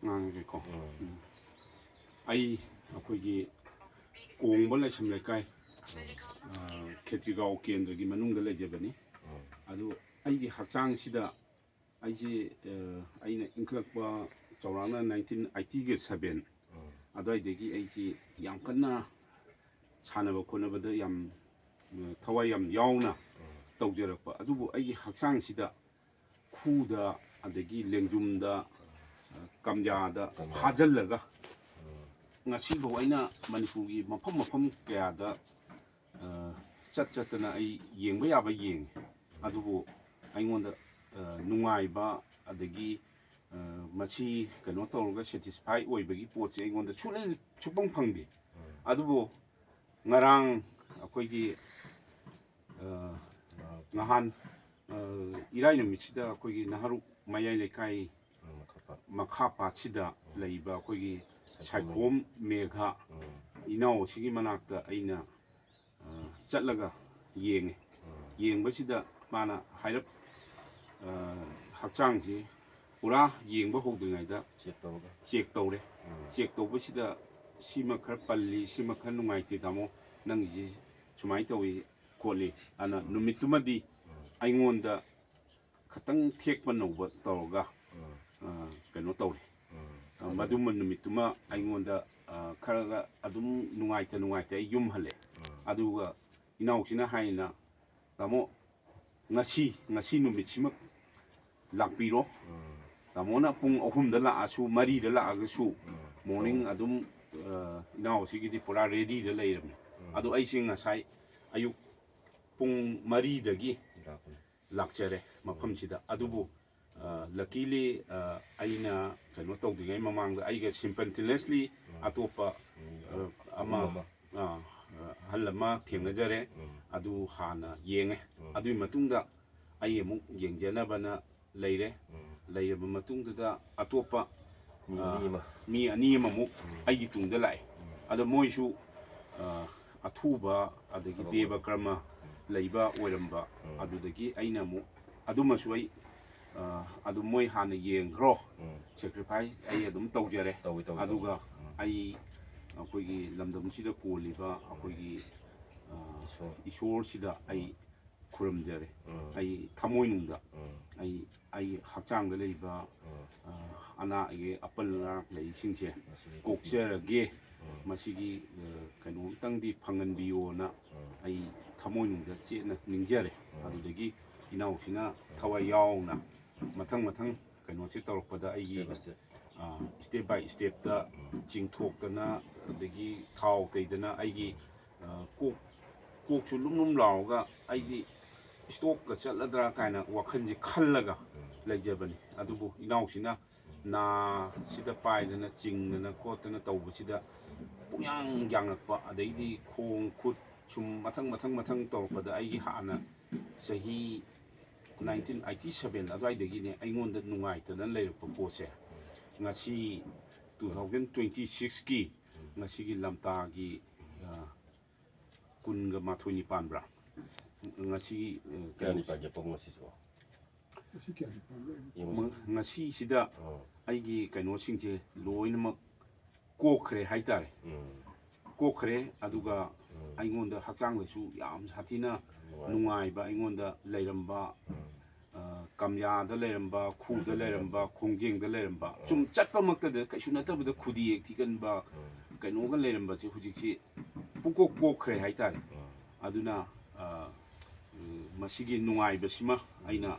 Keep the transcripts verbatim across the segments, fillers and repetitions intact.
ꯉꯥꯡꯉꯒꯦꯀꯣ꯫ ꯎꯝ꯫ ꯑꯩ ꯑꯩꯈꯣꯏꯒꯤ ꯀꯣꯡꯕ ꯂꯥꯏꯁ꯭ꯔꯝ ꯂꯩꯀꯥꯏ, ꯑ, ꯈꯦꯇ꯭ꯔꯤꯒꯥꯎ ꯀꯦꯟꯗ꯭ꯔꯒꯤ ꯃꯅꯨꯡꯗ ꯂꯩꯖꯕꯅꯤ꯫ ꯑꯗꯨ ꯑꯩꯒꯤ ꯍꯛꯆꯥꯡꯁꯤꯗ ꯑꯩꯁꯤ, ꯑ, ꯑꯩꯅ ꯏꯟꯈꯠꯂꯛꯄ ꯆꯥꯎꯔꯥꯛꯅ nineteen eighty-seven ꯑꯗꯨꯋꯥꯏꯗꯒꯤ ꯑꯩꯁꯤ ꯌꯥꯝ ꯀꯟꯅ ꯁꯥꯟꯅꯕ ꯈꯣꯠꯅꯕꯗ ꯌꯥꯝ, ꯑ, ꯊꯋꯥꯏ ꯌꯥꯝ ꯌꯥꯎꯅ ꯇꯧꯖꯔꯛꯄ꯫ ꯑꯗꯨꯕꯨ ꯑꯩꯒꯤ ꯍꯛꯆꯥꯡꯁꯤꯗ ꯈꯨꯗ, ꯑꯗꯒꯤ ꯂꯦꯡꯖꯨꯝꯗ, ꯑ, ꯀꯝꯌꯥꯗ ꯀꯝꯌꯥ꯫ ꯐꯥꯖꯤꯜꯂꯒ ꯉꯁꯤꯐꯥꯎ ꯑꯩꯅ ꯃꯅꯤꯄꯨꯔꯒꯤ ꯃꯐꯝ ꯃꯐꯝ ꯀꯌꯥꯗ, ꯑ, ꯆꯠ ꯆꯠꯇꯅ ꯑꯩ ꯌꯦꯡꯕ ꯌꯥꯕ ꯌꯦꯡꯉꯤ꯫ ꯑꯗꯨꯕꯨ ꯑꯩꯉꯣꯟꯗ, ꯑ, ꯅꯨꯡꯉꯥꯏꯕ, ꯑꯗꯒꯤ, ꯑ, ꯃꯁꯤ ꯀꯩꯅꯣ ꯇꯧꯔꯒ satisfy ꯑꯣꯏꯕꯒꯤ ꯄꯣꯠꯁꯦ ꯑꯩꯉꯣꯟꯗ ꯁꯨꯡꯂꯩ ꯁꯨꯡꯐꯪ ꯐꯪꯗꯦ꯫ ꯑꯗꯨꯕꯨ ꯉꯔꯥꯡ ꯑꯩꯈꯣꯏꯒꯤ, ꯑ, ꯅꯍꯥꯟ, ꯑ, ꯏꯔꯥꯏ ꯅꯨꯃꯤꯠꯁꯤꯗ ꯑꯩꯈꯣꯏꯒꯤ ꯅꯍꯥꯔꯨꯛ ꯃꯌꯥꯏ ꯂꯩꯀꯥꯏ ꯎꯝ, ꯃꯈꯥ ꯄꯥꯠ꯫ ꯃꯈꯥ ꯄꯥꯠꯁꯤꯗ ꯂꯩꯕ ꯑꯩꯈꯣꯏꯒꯤ ꯁꯥꯏꯈꯣꯝ ꯃꯦꯘ ꯎꯝ꯫ ꯏꯅꯥꯎ ꯑꯁꯤꯒꯤ ꯃꯅꯥꯛꯇ ꯑꯩꯅ, ꯑ, ꯆꯠꯂꯒ ꯌꯦꯡꯉꯦ꯫ ꯎꯝ꯫ ꯌꯦꯡꯕꯁꯤꯗ ꯃꯥꯅ ꯍꯥꯏꯔꯞ, ꯑ, ꯍꯛꯆꯥꯡꯁꯤ ꯄꯨꯔꯥ ꯌꯦꯡꯕ ꯍꯧꯗ꯭ꯔꯤꯉꯩꯗ ꯆꯦꯛ ꯇꯧꯔꯒ꯫ ꯆꯦꯛ ꯇꯧꯔꯦ꯫ ꯎꯝ꯫ ꯆꯦꯛ ꯇꯧꯕꯁꯤꯗ ꯁꯤꯃ ꯈꯔ ꯄꯜꯂꯤ, ꯁꯤꯃ ꯈꯔ ꯅꯨꯡꯉꯥꯏꯇꯦ ꯇꯥꯃꯣ, ꯅꯪꯒꯤꯁꯤ ꯁꯨꯃꯥꯏꯅ ꯇꯧꯏ ꯈꯣꯠꯂꯤ ꯑꯅ ꯎꯝ꯫ ꯅꯨꯃꯤꯠꯇꯨꯃꯗꯤ ꯎꯝ꯫ ꯑꯩꯉꯣꯟꯗ ꯈꯇꯪ ꯊꯦꯛꯄ ꯅꯧꯕ ꯇꯧꯔꯒ, ꯎꯝ꯫ ꯑ, ꯀꯩꯅꯣ ꯇꯧꯔꯦ꯫ ꯎꯝ꯫ ꯑ, ꯃꯗꯨꯃ ꯅꯨꯃꯤꯠꯇꯨꯃ ꯑꯩꯉꯣꯟꯗ, ꯑ, ꯈꯔꯒ ꯑꯗꯨꯝ ꯅꯨꯡꯉꯥꯏꯇ ꯅꯨꯡꯉꯥꯏꯇ ꯑꯩ ꯌꯨꯝ ꯍꯜꯂꯦ꯫ ꯎꯝ꯫ ꯑꯗꯨꯒ ꯏꯅꯥꯎꯁꯤꯅ ꯍꯥꯏꯅ, "ꯇꯥꯃꯣ, ꯉꯁꯤ, ꯉꯁꯤ ꯅꯨꯃꯤꯠꯁꯤꯃ ꯂꯥꯛꯄꯤꯔꯣ꯫ ꯎꯝ꯫ ꯇꯥꯃꯣꯅ ꯄꯨꯡ ꯑꯍꯨꯝꯗ ꯂꯥꯛꯑꯁꯨ, ꯃꯔꯤꯗ ꯂꯥꯛꯑꯒꯁꯨ, ꯎꯝ꯫ Morning ꯑꯗꯨꯝ, ꯑ, ꯏꯅꯥꯎꯁꯤꯒꯤꯗꯤ ꯄꯨꯔꯥ readyꯗ ꯂꯩꯔꯕꯅꯤ꯫" ꯎꯝ꯫ ꯑꯗꯣ ꯑꯩꯁꯦ ꯉꯁꯥꯏ ꯑꯌꯨꯛ ꯄꯨꯡ ꯃꯔꯤꯗꯒꯤ ꯂꯥꯛꯄꯅꯤ꯫ ꯂꯥꯛꯆꯔꯦ ꯃꯐꯝꯁꯤꯗ꯫ ꯑꯗꯨꯕꯨ, ꯑ, luckily, ꯑ, ꯑꯩꯅ ꯀꯩꯅꯣ ꯇꯧꯗ꯭ꯔꯤꯉꯩ ꯃꯃꯥꯡꯗ ꯑꯩꯒ simultaneously ꯎꯝ꯫ ꯑꯇꯣꯞꯄ, ꯎꯝ꯫ ꯑ, ꯑꯃ, ꯑꯍꯨꯝ ꯑꯃ꯫ ꯑ, ꯑ, ꯑꯍꯜ ꯑꯃ ꯊꯦꯡꯅꯖꯔꯦ꯫ ꯎꯝ꯫ ꯑꯗꯨ ꯍꯥꯟꯅ ꯌꯦꯡꯉꯦ꯫ ꯎꯝ꯫ ꯑꯗꯨꯒꯤ ꯃꯇꯨꯡꯗ ꯑꯩ ꯑꯃꯨꯛ ꯌꯦꯡꯖꯅꯕꯅ ꯂꯩꯔꯦ꯫ ꯎꯝ꯫ ꯂꯩꯔꯕ ꯃꯇꯨꯡꯗꯨꯗ ꯑꯇꯣꯞꯄ, ꯃꯤ ꯑ, ꯑꯅꯤ ꯑꯃ꯫ ꯃꯤ ꯑꯅꯤ ꯑꯃꯃꯨꯛ ꯎꯝ꯫ ꯑꯩꯒꯤ ꯇꯨꯡꯗ ꯂꯥꯛꯑꯦ꯫ ꯎꯝ꯫ ꯑꯗꯣ ꯃꯣꯏꯁꯨ, ꯑ, ꯑꯊꯨꯕ ꯑꯗꯒꯤ ꯊꯕꯛ ꯗꯦꯕ ꯑꯣꯏꯕ꯫ ꯀꯔꯃ ꯎꯝ꯫ ꯂꯩꯕ ꯑꯣꯏꯔꯝꯕ꯫ ꯎꯝ꯫ ꯑꯗꯨꯗꯒꯤ ꯑꯩꯅ ꯑꯃꯨꯛ ꯑꯗꯨꯃꯁꯨ ꯑꯩ, ꯑ, ꯑꯗꯨ ꯃꯣꯏ ꯍꯥꯟꯅ ꯌꯦꯡꯈ꯭ꯔꯣ꯫ ꯎꯝ꯫ Sacrifice ꯑꯩ ꯑꯗꯨꯝ ꯇꯧꯖꯔꯦ꯫ ꯇꯧꯏ, ꯇꯧꯏ, ꯑꯗꯨꯒ ꯇꯧꯏ꯫ ꯎꯝ꯫ ꯑꯩ ꯑꯩꯈꯣꯏꯒꯤ ꯂꯝꯗꯝꯁꯤꯗ ꯀꯣꯜꯂꯤꯕ ꯑꯩꯈꯣꯏꯒꯤ ꯑ, ꯏꯁꯣꯔ꯫ ꯏꯁꯣꯔꯁꯤꯗ ꯑꯩ ꯈꯨꯔꯨꯝꯖꯔꯦ꯫ ꯎꯝ꯫ ꯑꯩ ꯊꯃꯣꯏꯅꯨꯡꯗ ꯎꯝ꯫ ꯑꯩ ꯑꯩ ꯍꯛꯆꯥꯡꯗ ꯂꯩꯕ ꯎꯝ꯫ ꯑ, ꯑꯅꯥ ꯑꯌꯦꯛ ꯑꯄꯜ ꯑꯔꯥꯛ ꯂꯩꯁꯤꯡꯁꯦ ꯃꯁꯤꯗꯤ ꯀꯣꯛꯆꯔꯒꯦ꯫ ꯎꯝ꯫ ꯃꯁꯤꯒꯤ ꯑ, ꯀꯩꯅꯣꯝꯇꯪꯗꯤ ꯐꯪꯍꯟꯕꯤꯌꯣꯅ ꯎꯝ꯫ ꯑꯩ ꯊꯃꯣꯏꯅꯨꯡꯗ ꯆꯦꯠꯅ ꯅꯤꯡꯖꯔꯦ꯫ ꯎꯝ꯫ ꯑꯗꯨꯗꯒꯤ ꯏꯅꯥꯎꯁꯤꯅ ꯊꯋꯥꯏ ꯌꯥꯎꯅ ꯃꯊꯪ ꯃꯊꯪ ꯀꯩꯅꯣꯁꯦ ꯇꯧꯔꯛꯄꯗ ꯑꯩꯒꯤ Step by step. Step by ꯁ꯭ꯇꯦꯞꯇ ꯎꯝ꯫ ꯆꯤꯡꯊꯣꯛꯇꯅ ꯑꯗꯒꯤ ꯊꯥꯎ ꯇꯩꯗꯅ ꯑꯩꯒꯤ ꯑ, ꯀꯣꯛ ꯀꯣꯛꯁꯨ ꯂꯨꯝ ꯂꯨꯝ ꯂꯥꯎꯔꯒ ꯑꯩꯗꯤ ꯁ꯭ꯇꯣꯛꯀ ꯆꯠꯂꯗ꯭ꯔꯥ ꯀꯥꯏꯅ ꯋꯥꯈꯜꯁꯦ ꯈꯜꯂꯒ ꯎꯝ꯫ ꯂꯩꯖꯕꯅꯤ꯫ ꯑꯗꯨꯕꯨ ꯏꯅꯥꯎꯁꯤꯅ ꯅꯥꯁꯤꯗ ꯄꯥꯏꯗꯅ ꯆꯤꯡꯗꯅ ꯈꯣꯠꯇꯅ ꯇꯧꯕꯁꯤꯗ ꯄꯨꯡꯌꯥꯡ ꯌꯥꯡꯉꯛꯄ, ꯑꯗꯩꯗꯤ ꯈꯣꯡ ꯈꯨꯠ ꯁꯨꯝ ꯃꯊꯪ ꯃꯊꯪ ꯃꯊꯪ ꯇꯧꯔꯛꯄꯗ ꯑꯩꯒꯤ ꯍꯥꯟꯅ ꯆꯍꯤ ꯅꯥꯏꯟꯇꯤꯟ ꯑꯩꯠꯇꯤ ꯁꯕꯦꯟ ꯑꯗꯨꯋꯥꯏꯗꯒꯤꯅꯦ ꯑꯩꯉꯣꯟꯗ ꯅꯨꯡꯉꯥꯏꯇꯅ ꯂꯩꯔꯛꯄ ꯄꯣꯠꯁꯦ ꯉꯁꯤ ꯇꯨ ꯊꯥꯎꯖꯟ ꯇ꯭ꯋꯦꯟꯇꯤ ꯁꯤꯛꯁꯀꯤ ꯉꯁꯤꯒꯤ ꯂꯝꯇꯥꯒꯤ ꯑ, ꯀꯨꯟꯒ ꯃꯥꯊꯣꯏꯅꯤ ꯄꯥꯟꯕ꯭ꯔꯥ? ꯉꯁꯤꯒꯤ ꯑ, ꯀꯌꯥꯅꯤ ꯀꯩꯅꯣ- ꯄꯥꯟꯒꯦ ꯄꯣꯛ ꯉꯁꯤꯁꯤꯕꯣ? ꯉꯁꯤ ꯀꯌꯥꯅꯤ ꯄꯥꯟꯕ? ꯌꯦꯡꯉꯨꯁꯦ꯫ ꯉꯁꯤꯁꯤꯗ ꯑꯣ꯫ ꯑꯩꯒꯤ ꯀꯩꯅꯣꯁꯤꯡꯁꯦ ꯂꯣꯏꯅꯃꯛ ꯀꯣꯛꯈ꯭ꯔꯦ ꯍꯥꯏꯇꯥꯔꯦ꯫ ꯎꯝ꯫ ꯀꯣꯛꯈ꯭ꯔꯦ꯫ ꯑꯗꯨꯒ ꯎꯝ꯫ ꯑꯩꯉꯣꯟꯗ ꯍꯛꯆꯥꯡꯗꯁꯨ ꯌꯥꯝ ꯁꯥꯊꯤꯅ ꯅꯨꯡꯉꯥꯏ꯫ ꯅꯨꯡꯉꯥꯏꯕ ꯑꯩꯉꯣꯟꯗ ꯂꯩꯔꯝꯕ ꯎꯝ꯫ ꯑ, ꯀꯝꯌꯥꯗ ꯂꯩꯔꯝꯕ, ꯈꯨꯗ ꯂꯩꯔꯝꯕ, ꯈꯣꯡꯖꯦꯡꯗ ꯂꯩꯔꯝꯕ, ꯁꯨꯝ ꯆꯠꯄꯃꯛꯇꯗ ꯀꯩꯁꯨ ꯅꯠꯇꯕꯗ ꯈꯨꯗꯤ ꯌꯦꯛ ꯊꯤꯒꯟꯕ, ꯎꯝ꯫ ꯀꯩꯅꯣꯒ ꯂꯩꯔꯝꯕꯁꯦ ꯍꯧꯖꯤꯛꯁꯤ ꯄꯨꯀꯣꯛ ꯀꯣꯛꯈ꯭ꯔꯦ ꯍꯥꯏꯇꯥꯔꯦ꯫ ꯎꯝ꯫ ꯑꯗꯨꯅ ꯑ, ꯎꯝ, ꯃꯁꯤꯒꯤ ꯅꯨꯡꯉꯥꯏꯕꯁꯤꯃ ꯑꯩꯅ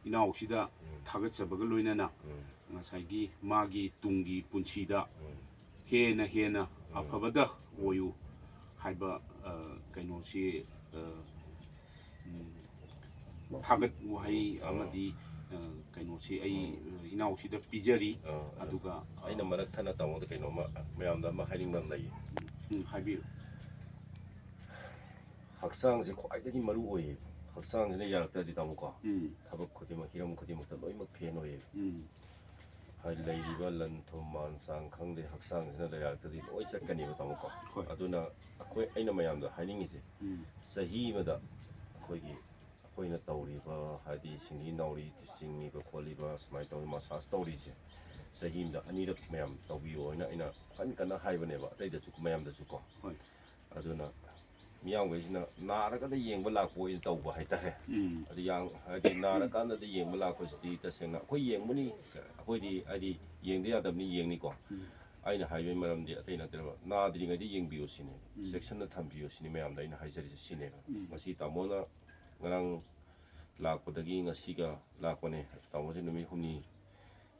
ꯏꯅꯥꯎꯁꯤꯗ ꯎꯝ꯫ ꯊꯥꯒꯠꯆꯕꯒ ꯂꯣꯏꯅꯅ ꯎꯝ꯫ ꯉꯁꯥꯏꯒꯤ ꯃꯥꯒꯤ ꯇꯨꯡꯒꯤ ꯄꯨꯟꯁꯤꯗ ꯎꯝ꯫ ꯍꯦꯟꯅ ꯍꯦꯟꯅ ꯑꯐꯕꯗ ꯑꯣꯏꯌꯨ ꯍꯥꯏꯕ ꯑ, ꯀꯩꯅꯣꯁꯤ ꯑ, ꯎꯝ, ꯊꯥꯒꯠ ꯋꯥꯍꯩ ꯑꯃꯗꯤ ꯑ, ꯀꯩꯅꯣꯁꯤ ꯑꯩ ꯑ, ꯏꯅꯥꯎꯁꯤꯗ ꯄꯤꯖꯔꯤ꯫ ꯑ, ꯑꯗꯨꯒ ꯑ, ꯑꯩꯅ ꯃꯔꯛ ꯊꯠꯅ ꯇꯥꯃꯣꯗ ꯀꯩꯅꯣꯝꯃ ꯃꯌꯥꯝꯗ ꯑꯃ ꯍꯥꯏꯅꯤꯡꯕ ꯑꯃ ꯂꯩꯌꯦ꯫ ꯎꯝ, ꯍꯥꯏꯕꯤꯌꯨ꯫ ꯍꯛꯆꯥꯡꯁꯦ ꯈ꯭ꯋꯥꯏꯗꯒꯤ ꯃꯔꯨ ꯑꯣꯏꯌꯦ꯫ ꯍꯛꯆꯥꯡꯁꯤꯅ ꯌꯥꯔꯛꯇ꯭ꯔꯗꯤ ꯇꯥꯃꯣꯀꯣ, ꯎꯝ, ꯊꯕꯛ ꯈꯨꯗꯤꯡꯃꯛ, ꯍꯤꯔꯝ ꯈꯨꯗꯤꯡꯃꯛꯇ ꯂꯣꯏꯅꯃꯛ ꯐꯦꯟ ꯑꯣꯏꯌꯦ꯫ ꯎꯝ, ꯍꯥꯏꯗꯤ ꯂꯩꯔꯤꯕ ꯂꯟ ꯊꯨꯝ ꯃꯥꯟ ꯆꯥꯡ ꯈꯪꯗꯦ, ꯍꯛꯆꯥꯡꯁꯤꯅ ꯌꯥꯔꯛꯇ꯭ꯔꯗꯤ ꯂꯣꯏ ꯆꯠꯀꯅꯦꯕ ꯇꯥꯃꯣꯀꯣ꯫ ꯍꯣꯏ꯫ ꯑꯗꯨꯅ ꯑꯩꯈꯣꯏ, ꯑꯩꯅ ꯃꯌꯥꯝꯗ ꯍꯥꯏꯅꯤꯡꯉꯤꯁꯦ, ꯎꯝ, ꯆꯍꯤ ꯑꯃꯗ ꯑꯩꯈꯣꯏꯒꯤ, ꯑꯩꯈꯣꯏꯅ ꯇꯧꯔꯤꯕ, ꯍꯥꯏꯗꯤ ꯁꯤꯡꯂꯤ ꯅꯥꯎꯔꯤ ꯆꯤꯡꯉꯤꯕ ꯈꯣꯠꯂꯤꯕ, ꯁꯨꯃꯥꯏꯅ ꯇꯧꯔꯤ ꯃꯁꯥꯁ ꯇꯧꯔꯤꯁꯦ, ꯆꯍꯤ ꯑꯃꯗ ꯑꯅꯤꯔꯛ ꯃꯌꯥꯝ ꯇꯧꯕꯤꯌꯣ ꯍꯥꯏꯅ ꯑꯩꯅ ꯀꯟꯅ ꯀꯟꯅ ꯍꯥꯏꯕꯅꯦꯕ, ꯑꯇꯩꯗꯁꯨ, ꯃꯌꯥꯝꯗꯁꯨ ꯀꯣ꯫ ꯍꯣꯏ꯫ ꯑꯗꯨꯅ ꯃꯤꯌꯥꯝꯈꯩꯁꯤꯅ ꯅꯥꯔꯒꯗ ꯌꯦꯡꯕ ꯂꯥꯛꯄ ꯑꯣꯏꯅ ꯇꯧꯕ ꯍꯥꯏꯇꯥꯔꯦ꯫ ꯎꯝ꯫ ꯑꯗꯨ ꯌꯥꯡ ꯍꯥꯏꯗꯤ ꯅꯥꯔꯀꯥꯟꯗꯗ ꯌꯦꯡꯕ ꯂꯥꯛꯄꯁꯤꯗꯤ ꯇꯁꯦꯡꯅ ꯑꯩꯈꯣꯏ ꯌꯦꯡꯕꯅꯤ, ꯑꯩꯈꯣꯏꯗꯤ ꯍꯥꯏꯗꯤ ꯌꯦꯡꯗ ꯌꯥꯗꯕꯅꯤ, ꯌꯦꯡꯅꯤꯀꯣ꯫ ꯎꯝ꯫ ꯑꯩꯅ ꯍꯥꯏꯕꯒꯤ ꯃꯔꯝꯗꯤ ꯑꯇꯩ ꯅꯠꯇꯦꯕ, ꯅꯥꯗ꯭ꯔꯤꯉꯩꯗ ꯌꯦꯡꯕꯤꯌꯨ ꯁꯤꯅꯦ, ꯎꯝ꯫ ꯆꯦꯛꯁꯤꯟꯅ ꯊꯝꯕꯤꯌꯨ ꯁꯤꯅꯤ ꯃꯌꯥꯝꯗ ꯑꯩꯅ ꯍꯥꯏꯖꯔꯤꯁꯦ, ꯁꯤꯅꯦꯕ꯫ ꯎꯝ꯫ ꯉꯁꯤ ꯇꯥꯃꯣꯅ ꯉꯔꯥꯡ ꯂꯥꯛꯄꯗꯒꯤ ꯉꯁꯤꯒ ꯂꯥꯛꯄꯅꯦ꯫ ꯇꯥꯃꯣꯁꯦ ꯅꯨꯃꯤꯠ ꯍꯨꯝꯅꯤ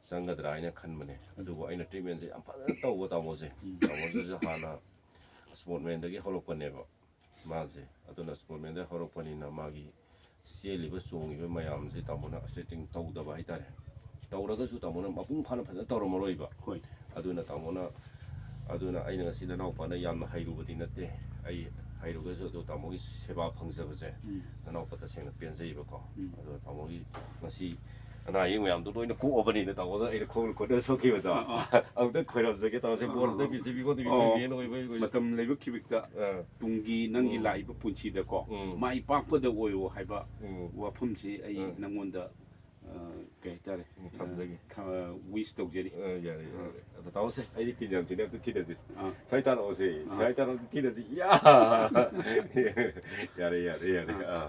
ꯆꯪꯒꯗ꯭ꯔꯥ ꯍꯥꯏꯅ ꯈꯟꯕꯅꯦ꯫ ꯑꯗꯨꯕꯨ ꯑꯩꯅ ꯇ꯭ꯔꯤꯠꯃꯦꯟꯁꯦ ꯌꯥꯝ ꯐꯖꯅ ꯇꯧꯕ ꯇꯥꯃꯣꯁꯦ꯫ ꯎꯝ꯫ ꯇꯥꯃꯣꯁꯤꯁꯨ ꯍꯥꯟꯅ ꯁ꯭ꯄꯣꯔꯠꯃꯦꯟꯗꯒꯤ ꯍꯧꯔꯛꯄꯅꯦꯕ ꯃꯥꯁꯦ꯫ ꯑꯗꯨꯅ ꯁ꯭ꯄꯣꯔꯠꯃꯦꯟꯗꯒꯤ ꯍꯧꯔꯛꯄꯅꯤꯅ ꯃꯥꯒꯤ ꯆꯦꯜꯂꯤꯕ ꯆꯣꯡꯉꯤꯕ ꯃꯌꯥꯝꯁꯦ ꯇꯥꯃꯣꯅ ꯁ꯭ꯇ꯭ꯔꯦꯆꯤꯡ ꯇꯧꯗꯕ ꯍꯥꯏꯇꯥꯔꯦ꯫ ꯇꯧꯔꯒꯁꯨ ꯇꯥꯃꯣꯅ ꯃꯄꯨꯡ ꯐꯥꯅ ꯐꯖꯅ ꯇꯧꯔꯝꯃꯔꯣꯏꯕ꯫ ꯍꯣꯏ꯫ ꯑꯗꯨꯅ ꯇꯥꯃꯣꯅ, ꯑꯗꯨꯅ ꯑꯩꯅ ꯉꯁꯤ ꯅꯅꯥꯎꯄꯥꯅ ꯌꯥꯝꯅ ꯍꯩꯔꯨꯕꯗꯤ ꯅꯠꯇꯦ, ꯑꯩ ꯍꯩꯔꯨꯒꯁꯨ ꯑꯗꯣ ꯇꯥꯃꯣꯒꯤ ꯁꯦꯕꯥ ꯐꯪꯖꯕꯁꯦ ꯎꯝ꯫ ꯅꯅꯥꯎꯄꯥ ꯇꯁꯦꯡꯅ ꯄꯦꯟꯖꯩꯕꯀꯣ꯫ ꯎꯝ꯫ ꯑꯗꯣ ꯇꯥꯃꯣꯒꯤ ꯉꯁꯤ ꯑꯅꯥ ꯑꯌꯦꯛ ꯃꯌꯥꯝꯗꯣ ꯂꯣꯏꯅ ꯀꯣꯛꯑꯕꯅꯤꯅ ꯇꯥꯃꯣꯗ ꯑꯩꯅ ꯈꯣꯡ ꯈꯨꯠꯅ ꯁꯣꯛꯈꯤꯕꯗꯣ ꯑꯥ, ꯑꯥ꯫ ꯑꯃꯨꯛꯇꯪ ꯈꯣꯏꯔꯝꯖꯒꯦ ꯇꯥꯃꯣꯁꯦ꯫ ꯑꯥ, ꯕꯣꯔ ꯑꯥ, ꯑꯝꯇ ꯑꯥ꯫ ꯄꯤꯖꯕꯤꯀꯣ, ꯅꯨꯃꯤꯠ ꯑꯣ꯫ ꯊꯣꯏꯕꯤꯅ ꯑꯣꯏꯕ ꯑꯣꯏꯕ꯫ ꯃꯇꯝ ꯂꯥꯏꯕꯛ ꯈꯤꯕꯤꯛꯇ ꯑꯥ꯫ ꯇꯨꯡꯒꯤ ꯅꯪꯒꯤ ꯎꯝ꯫ ꯂꯥꯛꯏꯕ ꯄꯨꯟꯁꯤꯗꯀꯣ ꯎꯝ꯫ ꯃꯥꯏ ꯄꯥꯛꯄꯗ ꯑꯣꯏꯌꯣ ꯍꯥꯏꯕ ꯎꯝ꯫ ꯋꯥꯐꯝꯁꯤ ꯑꯩ ꯎꯝ꯫ ꯅꯪꯉꯣꯟꯗ, ꯑ, ꯀꯩ ꯍꯥꯏꯇꯥꯔꯦ, ꯎꯝ, ꯊꯝꯖꯒꯦ꯫ ꯊ-, wish ꯇꯧꯖꯔꯤ꯫ ꯑ, ꯌꯥꯔꯦ, ꯌꯥꯔꯦ꯫ ꯑꯗꯣ ꯇꯥꯃꯣꯁꯦ, ꯑꯩꯗꯤ ꯇꯤꯟ ꯌꯥꯝ ꯊꯤꯅ ꯑꯝꯇ ꯊꯤꯅꯁꯤ꯫ ꯑꯥ꯫ ꯁ꯭ꯋꯥꯏ ꯇꯥꯔꯛꯑꯣꯁꯦ꯫ ꯑꯥ꯫ ꯁ꯭ꯋꯥꯏ ꯇꯥꯔꯛꯑꯣ, ꯑꯝꯇ ꯊꯤꯅꯁꯤ꯫ ꯌꯥ! ꯌꯥꯔꯦ, ꯌꯥꯔꯦ, ꯌꯥꯔꯦ꯫ ꯑꯥ꯫ ꯑꯥ꯫